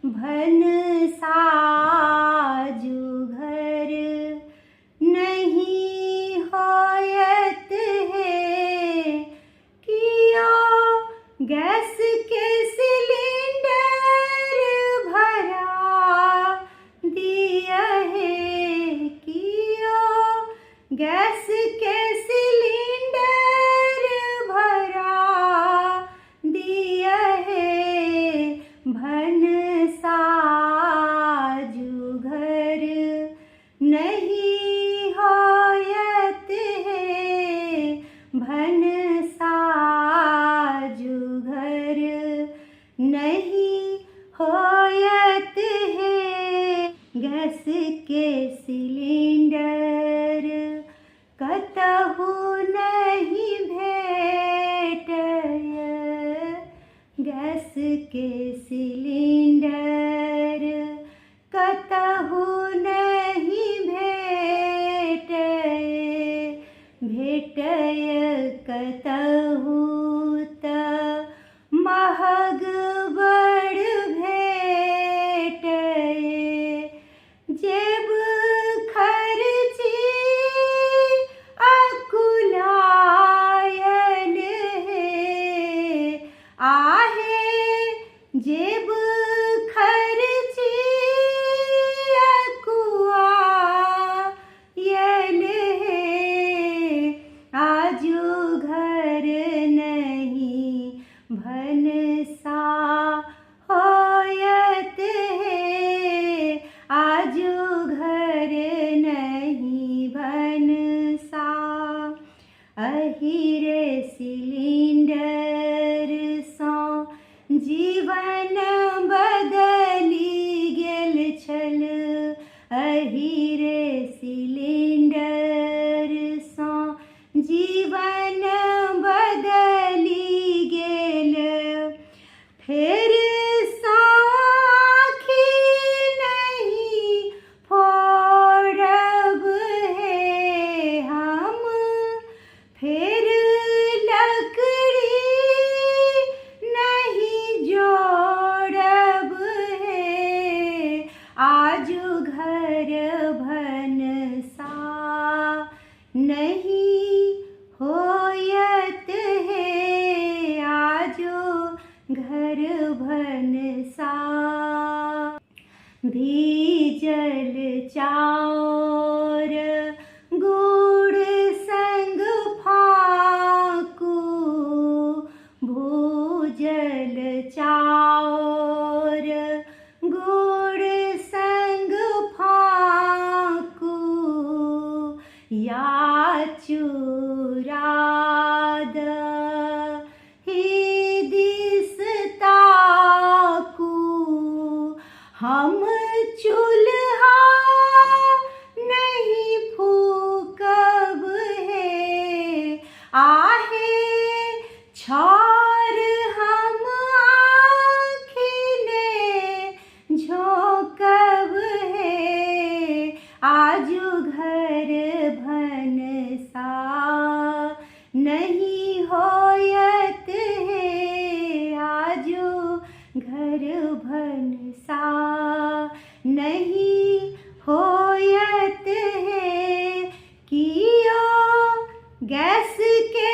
भनसा आजु घर नहीं होयत हे। कियो गैस के सिलेंडर भरा दिया हे, कियो गैस के सिलेंडर भरा दिया हे। भनसा आजु घर नहीं होयत हे, भनसा आजु घर नहीं होयत हे। गैस के सिलेंडर कतहु नहीं भेटय, गैस के सिलेंडर कतहु नहीं भेटय, भेटय कतहु त महग बड़ भेटय। जेब खर्ची अकुलायल हे, आहे जेब खर्ची अकुआयल हे। आजु घर नहीं भनसा होयत हे, आजु घर नहीं भनसा। अहिरे सिलेंडर सँ जीवन बदलि गेल छल, अहिरे सिलेंडर सँ जीवन बदलि गेल। फेर साखी नहीं फोड़ब हे हम, फेर लकड़ी नहीं जोड़ब हे। आजु घर भनसा नहीं होयत हे, आजु घर भनसा। भीजल चाउर गुड़ संग फाकू, भूजल चाउर गुड़ संग फाकू, या चूराद ही दिस ताकू। हम चूल्हा नहीं फूकब हे, आहे छार हम आँखिने झोंकब हे। आजु घर भनसा नहीं होयत हे, आजु घर भनसा नहीं होयत हे। कियो गैस के